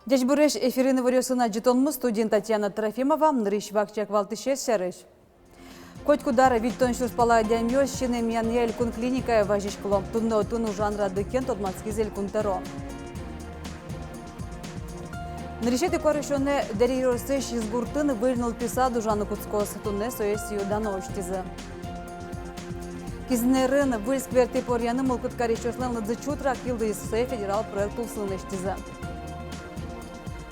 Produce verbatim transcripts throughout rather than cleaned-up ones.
Ӟечбуресь! Эфирын иворъёсын адӟытонмы, студиын Татьяна Трофимова. Нырысь вакчияк валтӥсез сярысь. Котькуд ар витьтон сюрс пала адямиос син эмъянъя элькун клиникае вазиськыло. Туннэ отын ужан радлыкен тодматскиз Элькун тӧро. Нырысетӥ куарусёнэ Дэри ёросысь Изгуртын выль нылпи сад ужаны кутскоз. Туннэ сое сӥё-дано усьтӥзы. Кизнерын выль сквертӥ поръяны мылкыд карисьёслэн лыдзы чутрак йылӥз. Сое федерал проект улсын лэсьтӥзы.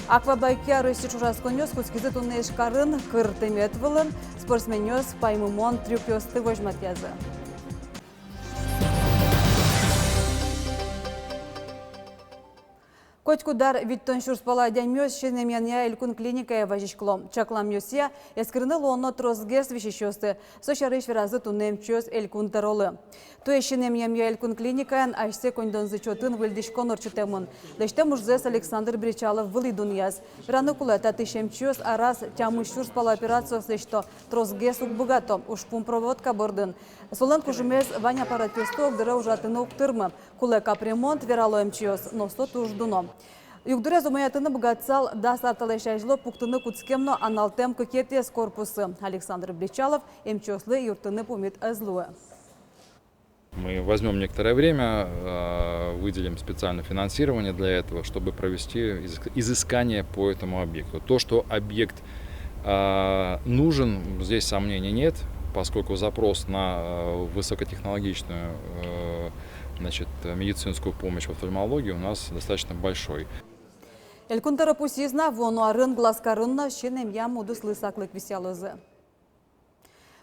«Аквабайкия» Россиысь ӵошатсконъёс кутскизы туннэ Ижкарын. Кыр тымет вылын спортсменъёс паймымон трюкъёсты возьматъязы. Котькуд ар витьтон сюрс пала адямиос син эмъянъя элькун клиникае вазиськыло. Чакламъёсъя, эскерыны луоно тросгес висисьёсты. Со сярысь веразы туннэ эмчиос Элькун тӧролы. Туэ син эмъямъя элькун клиникаын асьсэ коньдонзы чотын выльдӥськон ортчытэмын. Лэсьтэм ужзэс Александр Бречалов вылӥ дунъяз. Вераны кулэ, татысь эмчиос араз тямыс сюрс пала операциос лэсьто. Тросгес уг быгато, ужпум проводка бордын. Солэн кужымез вань аппаратъёсты огдыре ужатыны уг тырмы. Кулэ капремонт, верало эмчиос, но со туж дуно. Югдурез умоятыны быгатысал дас ар талэсь азьло пуктыны кутскем но аналтэм кыкетӥез корпусы. Александр Бречалов эмчиослы юрттыны пумит ӧз луы. Мы возьмём некоторое время, э, выделим специальное финансирование для этого, чтобы провести изыс-, изыскание по этому объекту. То, что объект, э, нужен, здесь сомнений нет, поскольку запрос на, э, высокотехнологичную, э, значит, медицинскую помощь в офтальмологии у нас достаточно большой. Элькун тӧро пусйиз на, вуоно арын Глазкарын но син эмъям удыслы саклык висъялозы.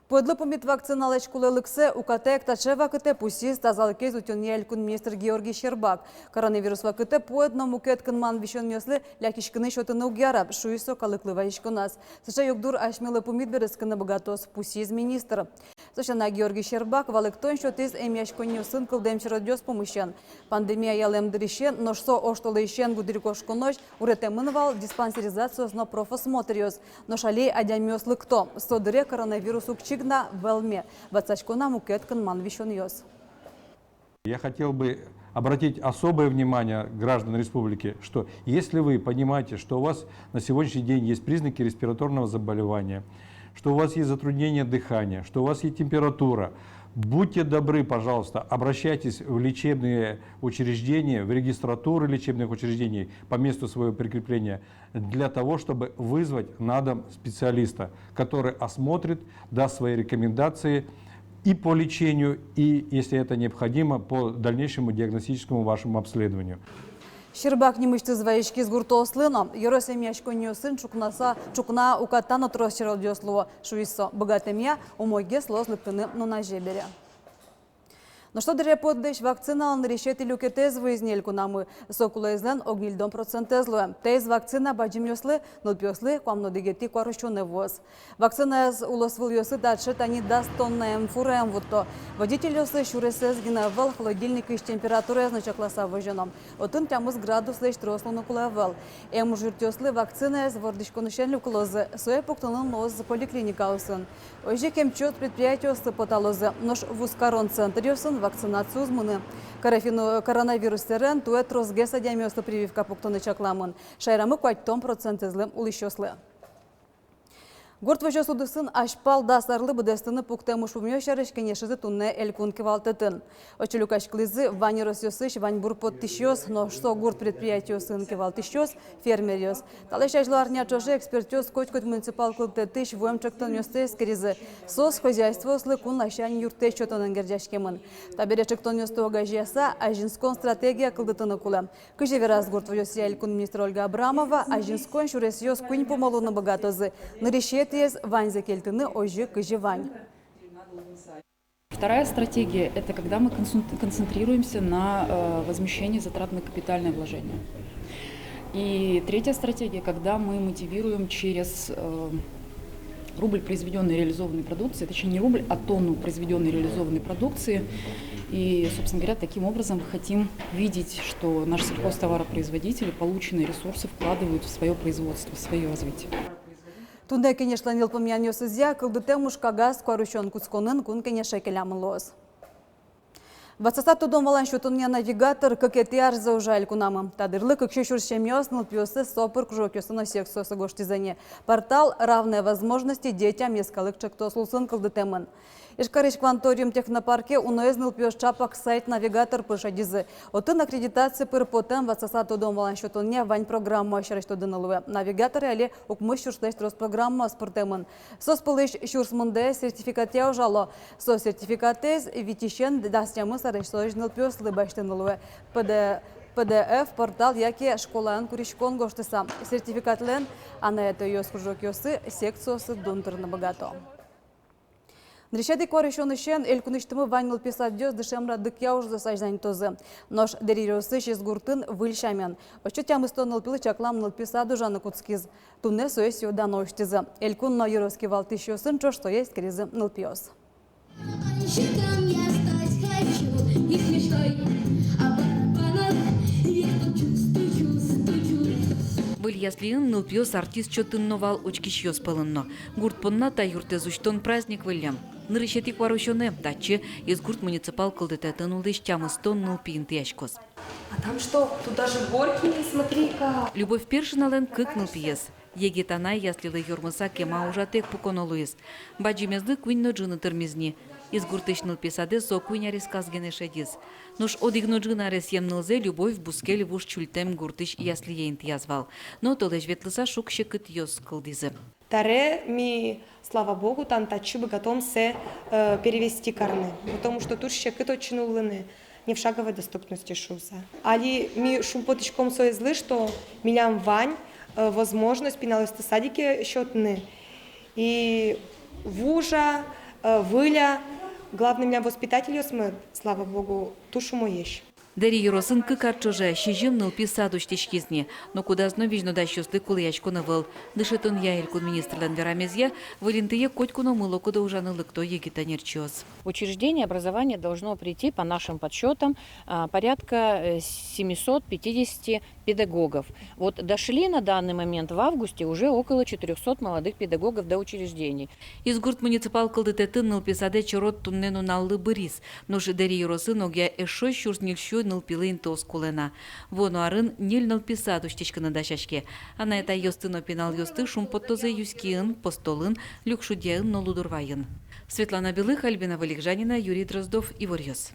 Пуэдлы пумит вакциналэсь кулэлыксэ укатаик таӵе вакытэ пусйиз тазалыкез утёнъя элькун министр Георгий Щербак. Коронавирус вакытэ пуэд но мукет кынман висёнъёслы лякиськыны сётыны уг яра, шуиз со калыклы вазиськоназ. Сыӵе югдур асьмелы пумит берытскыны быгатоз, пусйиз министр. Со сяна, Георгий Щербак валэктон сётӥз эмъяськонниосын кылдэм черодъёс пумысен. Пандемия ялэм дырысен, нош со оштолэзьысен гудырикошконозь уретэмын вал диспансеризациос но профосмотръёс. Нош али адямиос лыкто. Со дыре коронавирус уг чигна, вӧлме. Ватсасько на мукет кынман висёнъёс. Я хотел бы обратить особое внимание граждан республики, что если вы понимаете, что у вас на сегодняшний день есть признаки респираторного заболевания, что у вас есть затруднение дыхания, что у вас есть температура, будьте добры, пожалуйста, обращайтесь в лечебные учреждения, в регистратуры лечебных учреждений по месту своего прикрепления, для того, чтобы вызвать на дом специалиста, который осмотрит, даст свои рекомендации и по лечению, и, если это необходимо, по дальнейшему диагностическому вашему обследованию. Щербак нимысьтыз вазиськиз гуртоослы но. Ёрос эмъяськонниосын ӵукнаса, ӵукна уката но трос черодъёс луо, шуиз со. Быгатэмъя, умойгес луоз лыктыны нуназе бере. Нош со дыре пуэдлэсь вакциналэн нырысетӥ люкетэз вуиз ни элькунамы. Со кулэезлэн ог ньыльдон процентэз луэ. Таиз вакцина бадӟымъёслы, нылпиослы куамын одӥгетӥ куарусёнэ вуоз. Вакцинаез улосвылъёсы таӵе тани дас тоннаем фураен вутто. Водительёслы сюресэз гинэ ӧвӧл, холодильникысь температураез но чакласа возёно. Отын тямыс градуслэсь трос луыны кулэ ӧвӧл. Эм ужъюртъёслы вакцинаез вордӥськонысен люкылозы, сое пуктыны луоз поликлиникаосын. Озьы ик эмчиос предприятиосы поталозы, нош вузкарон центръёсын вакцинация уз мыны. Корафину-, коронавирус сэрен туэ тросгес адямиослы прививка пуктыны чакламын. Шаерамы куатьтон процентэзлы улӥсьёслы. Гурт возёс удысын азьпал дас арлы быдэстыны пуктэм ужпумъёс сярысь кенешизы туннэ элькун кивалтэтын. Отчы люкаськылӥзы вань ёросъёсысь ваньбур поттӥсьёс, нош со гурт предприятиосын кивалтӥсьёс, фермеръёс. Талэсь азьло арня ӵоже экспертъёс котькуд муниципал кылдытэтысь вуэм ӵектонъёсты эскеризы. Соос хозяйствоослы кун ласянь юрттэт сётонэн герӟаськемын. Табере ӵектонъёсты огазеяса, азинскон стратегия кылдытыны кулэ. Кызьы вераз гурт возёсъя элькун министр Ольга Абрамова, азинскон сюресъёс куинь пумо луыны быгатозы. Нырысетӥез — ваньзэ кельтыны озьы, кызьы вань. Вторая стратегия — это когда мы консун-, концентрируемся на, э, возмещении затрат на капитальное вложение. И третья стратегия, когда мы мотивируем через, э, рубль произведённой и реализованной продукции, точнее, не рубль, а тонну произведённой и реализованной продукции. И, собственно говоря, таким образом мы хотим видеть, что наши сельхозтоваропроизводители полученные ресурсы вкладывают в своё производство, в своё развитие. Туннэ кенешлэн йылпумъянъёсызъя, кылдытэм ужкагаз куарусён кутсконын Кун Кенеше келямын луоз. Ватсаса тодон-валан сётонъя навигатор кыкетӥ арзэ ужа элькунамы. Та дырлы кык сю сюрс семьяос нылпиоссэс со пыр кружокъёсы но секциосы гожтӥзы ни. Портал «Равные возможности детям» йӧскалык ӵектос улсын кылдытэмын. Ижкарысь «Кванториум» технопарке уноез нылпиос ӵапак сайт-навигатор пыр шедизы. Отын аккредитация пыр потэм ватсаса тодон-валан сётонъя вань программаос сярысь тодыны луэ. Навигаторе али укмыс сюрслэсь трос программаос пыртэмын. Соос пӧлысь сюрс мындаез сертификатъя ужало. Со сертификатэз витьысен дас тямыс аресозь нылпиослы басьтыны луэ. П Д, П Д Ф портал яке школаын куриськон гожтыса. Сертификатлэн анай-атайёс кружокъёсы, секциосы дунтырыны быгато. Нырысетӥ куарусёнысен элькунысьтымы вань нылпи садъёс дышем радлыкъя ужзэс азьланьтозы. Нош Дэри ёросысь Изгуртын выль сямен. Отчы тямыстон нылпилы чаклам нылпи сад ужаны кутскиз. Туннэ сое сӥё-дано усьтӥзы. Элькун но ёрос кивалтӥсьёсын ӵош сое эскеризы нылпиос. Выль яслиын нылпиос артист чотын но вал, учкисьёс пӧлын но. Гурт понна та юртэз усьтон праздник выллем. Нырысетӥ куарусёнэ татчы Изгурт муниципал кылдытэтын улӥсь тямыстон нылпи интыяськоз. А там что? Тут даже горки есть, смотри-ка. Любовь Першиналэн кык нылпиез. Егит анай яслилы ёрмыса кема ужатэк пуконо луиз. Бадӟымезлы куинь но ӝыны тырмиз ни. Изгуртысь нылпи садэз со куинь аресказ гинэ шедиз. Нош одӥг но ӝыны аресъем нылзэ Любовь бускель вуж Чультэм гуртысь яслие интыяз вал. Но толэзь ветлыса шуг-секытъёс кылдӥзы. Таре ми, слава богу, тани татчы быгатом сое, э, перевести карыны, потому что туж секыт отчы нуллыны, не в шаговой доступности шуыса. Али ми шумпотӥськом соезлы, что милям вань, э, возможность пиналъёсты садике сётыны. И вужа, э, выль-а, главное, милям воспитательёсмы, слава богу, туж умоесь. Дэри ёросын кык ар ӵоже сизьым нылпи сад усьтӥськиз ни, но кудаз но визьнодасьёслы кулэяськон ӧвӧл. Дышетонъя элькун министрлэн верамезъя, выль интые котьку но мылокыдо ужаны лыкто егит ӧнерчиос. В учреждение образования должно прийти, по нашим подсчётам, а, порядка, э, семисот пятидесяти педагогов. Вот дошли на данный момент в августе уже около четырёхсот молодых педагогов до учреждений. Изгурт муниципал кылдытэтын нылпи садэ чород туннэ нуналлы быриз. Нош Дэри ёросын огъя эшшо сюрс ньыльсю нылпилы интыос кулэ на. Вуоно арын ньыль нылпи сад усьтӥськыны дасяське. Анай-атайёсты но пиналъёсты шумпоттозы Юськиын, Постолын, Люкшудьяын но Лудорвайын. Светлана Белых, Альбина Вылегжанина, Юрий Дроздов, «Иворъёс».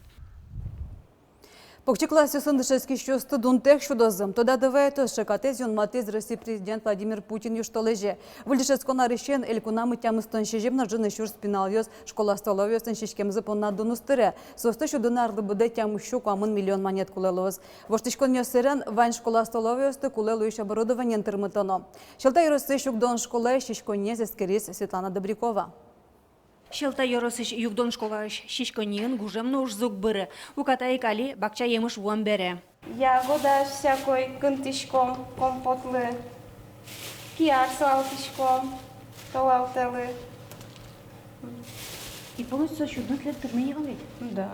Покчи классъёсын дышетскисьёсты дунтэк сюдозы. Тодады вайытоз, шекатэз юнматӥз Россиысь президент Владимир Путин южтолэзе. Выль дышетскон арысен элькунамы тямыстон сизьым но ӝыны сюрс пиналъёс школа столовойёсын сиськемзы понна дунуз тыре. Соосты сюдыны арлы быдэ тямыссю куамын миллион манет кулэ луоз. Воштӥськонъёс сэрен вань школа столовойёсты кулэ луись оборудованиен тырмытоно. Сьӧлта ёросысь Югдон школаысь сиськонниез эскериз Светлана Добрякова. Сьӧлта ёросысь Югдон школаысь сиськонниын гужем но ужзы уг быры. Уката ик али бакча емыш вуэм бере. Ягода всякой кынтӥськом, компотлы, кияр сылалтӥськом толалтэлы. И полностью со сюдыны тӥледлы тырме ни ведь? Да.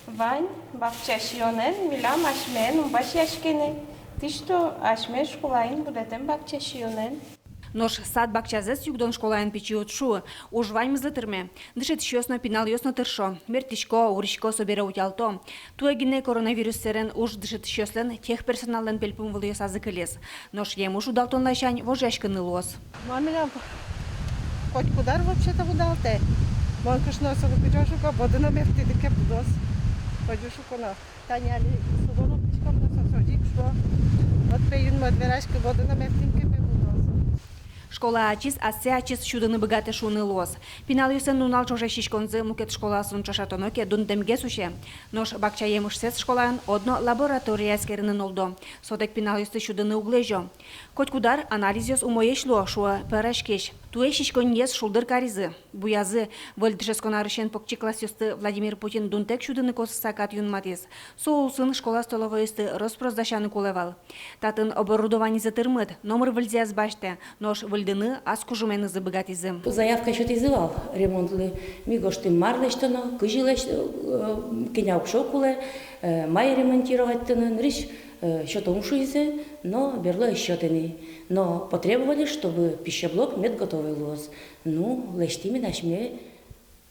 Вань бакча сиёнэн, милям асьмеен ум басьяське ни. Тӥ что, асьме школаын будэтэм бакча сиёнэн. Нош сад-бакчазэс Югдон школаын пичи уд шуы, уж ваньмызлы тырме. Дышетӥсьёс но, пиналъёс но тыршо, мерттӥсько, урисько, собере утялто. Туэ гинэ коронавирус сэрен уж дышетӥсьёслэн, техперсоналлэн пельпум вылъёсазы кылиз. Нош емыш удалтон ласянь вожъяськыны луоз. Мон милям котькуд ар вообще-то удалтэ. Мон кышносылы кыӵе шуко, боды но мерттӥды ке, будоз. Кыӵе шуко но. Тани али сугон оптӥськом но, со озьы ик шуо. Вот пе юнмы, вот вераськы, боды но мерттӥм ке, пе будоз. Школа ачиз ассэ ачиз сюдыны быгатэ шуыны луоз. Пиналъёслэн нунал ӵоже сиськонзы мукет школаосын ӵошатоно ке, дунтэмгес усе. Нош бакча емышсэс школаын одно лаборатория эскерыны нулло. Сотэк пиналъёсты сюдыны уг лэзё. Котькуд ар анализъёс умоесь луо, шуо пӧраськись. Туэ сиськонниез шулдыр каризы. Буязы, выль дышетскон арысен покчи классъёсты Владимир Путин дунтэк сюдыны косыса кат юнматӥз. Со улсын школа столовойёсты рос-прос дасяны кулэ вал. Татын оборудованизы тырмыт, номыр выльзэс басьтэ, нош выльдыны ас кужыменызы быгатӥзы. Заявка сётӥзы вал ремонтлы. Ми гожтӥм, мар лэсьтоно, кызьы лэсь-, э, кӧня уксё кулэ, э, мае ремонтировать карыны, нырысь, э, сётом шуизы, но берло ӧз сётэ ни. Но потребовали, чтобы пищеблок мед готовый луоз. Ну, лэсьтӥм ини асьме,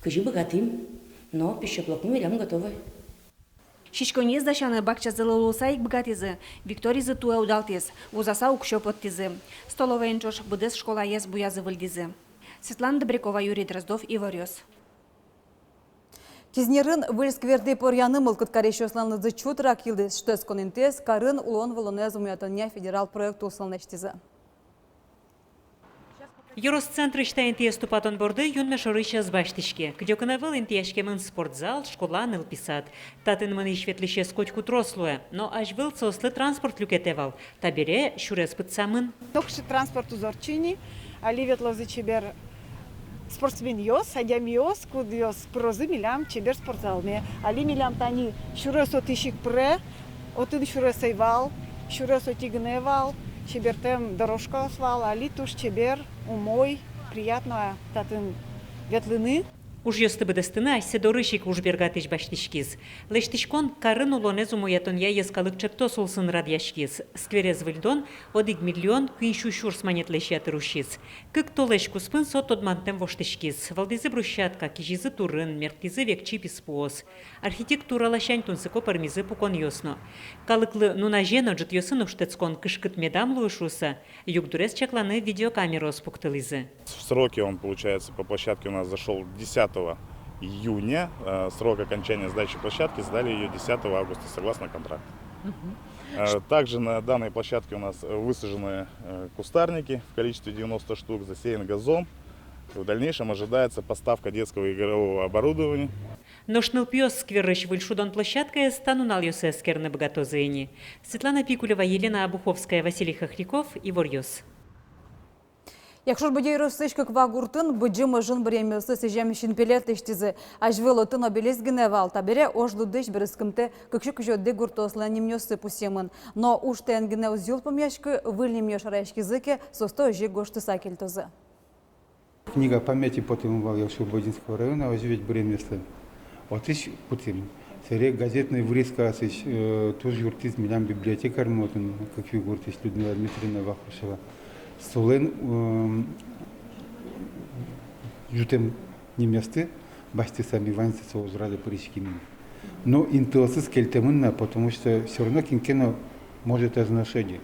кызьы быгатӥм, но пищеблокмы милям готовый. Сиськонниез дасяны бакчазылы луыса ик быгатӥзы, Викторизы туэ удалтӥз, вузаса уксё поттӥзы. Столовоен ӵош быдэс школаез буязы выльдӥзы. Светлана Добрякова, Юрий Дроздов, Иворъёс. Кизнерын выль сквердэ поръяны мылкыд карисьёслэн лыдзы чутрак йылӥз. Шутэтскон интыез карын улон-вылонэз умоятонъя федерал проект улсын лэсьтӥзы. Ёрос центрысь та интыез тупатон борды юнме шорысь ӧз басьтӥське. Кыдёкын ӧвӧл интыяськемын спортзал, школа, нылпи сад. Татын мынӥсь-ветлӥсез котьку трос луэ, но азьвыл соослы транспорт люкетэ вал. Табере сюрес пытсамын. Нокыӵе транспорт уз ортчы ни, али ветлозы чебер спортсменъёс, адямиос, кудъёс пырозы милям чебер спортзалме. Али милям тани сюрес отысь ик пыре, отын сюрес ӧй вал, сюрес отӥ гинэ вал, чебертэм дорожкаос вал, али туж чебер, умой, приятно татын ветлыны. Ужъёсты быдэстыны асьсэ дорысь ик ужбергатӥсь басьтӥськиз. Лэсьтӥськон карын улонэз умоятонъя йӧскалык ӵектос улсын радъяськиз. Скверез выльдон одӥг миллион куинь сю сюрс манетлэсь ятыр усиз. Кык толэзь куспын со тодмантэм воштӥськиз. Вӧлдӥзы брусчатка, кизизы турын, мерттӥзы векчи писпуос. Архитектура ласянь тунсыко пӧрмизы пуконъёс но. Калыклы нуназе но ӝытъёсы но шутэтскон кышкыт медам луы шуыса, югдурез чакланы видеокамераос пуктылӥзы. В сроки он, получается, по площадке у нас зашёл десятого июня. Э, срок окончания сдачи площадки, сдали её десятого августа, согласно контракту. Мгм. Э, также на данной площадке у нас, э, высажены, э, кустарники в количестве девяносто штук, засеян газон. В дальнейшем ожидается поставка детского игрового оборудования. Нош нылпиос скверысь выль шудон площадкаез та нуналъёсы эскерыны быгатозы ини. Светлана Пикулева, Елена Обуховская, Василий Хохряков, Иворъёс. Якшур-Бӧдья ёросысь Кыква гуртын Быдӟым ожын быръемъёслы сӥзем синпелет лэсьтӥзы. Азьвыл отын обелиск гинэ вал, табере ож лудысь берыктӥськымтэ кык сю кызь одӥг гуртоослэн нимъёссы пусъемын. Но ужтэен гинэ уз йылпумъяськы, выль нимъёс шараяськизы ке, соосты озьы ик гожтыса кельтозы. Книга памяти потэмын вал Якшур-Бӧдьинского района, озьы ведь быръемъёслы. Отысь кутӥм. Сэре газетной вырезкаосысь, э, туж юрттӥз милям библиотекарьмы отын, Кыкви гуртысь Людмила Дмитриевна Вахрушева. Солэн, эм, ӝутэм нимъёсты басьтыса ми ваньзэ со ужраде пыриськимы. Но интыосыз кельтэмын на, потому что всё равно кин ке но, может, ӧз но шеды.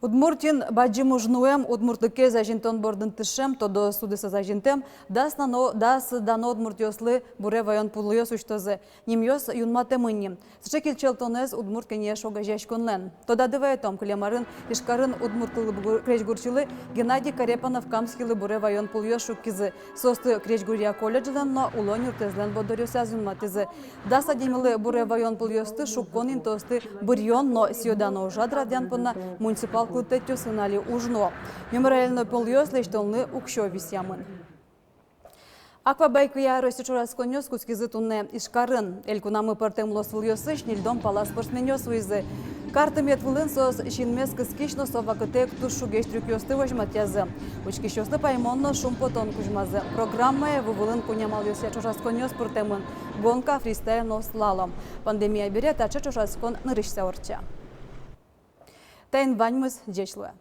Удмуртиын бадӟым уж нуэм. Удмуртлыкез азинтон бордын тыршем тодос удысэз азинтэм дас дано, дас дано удмуртъёслы буре ваён пулъёс усьтозы. Нимъёс юнматэмын ни. Сыӵе кельчылтонэз «Удмурт кенеш» огазеяськонлэн. Тодады вайытом, кылем арын Ижкарын удмурт тылобур-, крезьгурчилы Геннадий Корепанов-Камскийлы буре ваён пулъёс шуккизы. Соосты крезьгуръя колледжлэн но улон юртэзлэн борддоръёсаз юнматӥзы. Дас адямилы буре ваён пулъёсты шуккон интыосты быръён но сӥё-дано ужрад радъян понна муниципал кылдытэтъёсын али уж нуо. Мемориальной пулъёс лэсьтонлы уксё висъямын. Аквабайкъя Россиысь ӵошатсконъёс кутскизы туннэ Ижкарын. Элькунамы пӧртэм улосвылъёсысь ньыльдон пала спортсменъёс вуизы. Кар тымет вылын соос синмез кыскись но со вакытэ ик туж шугесь трюкъёсты возьматъязы. Учкисьёслы паймон но шумпотон кузьмазы. Программае ву вылын куинь амалъёсъя ӵошатсконъёс пыртэмын: гонка, фристайл но слалом. Пандемия бере таӵе ӵошатскон нырысьсэ ортче. Таин ваньмыз. Ӟеч луэ.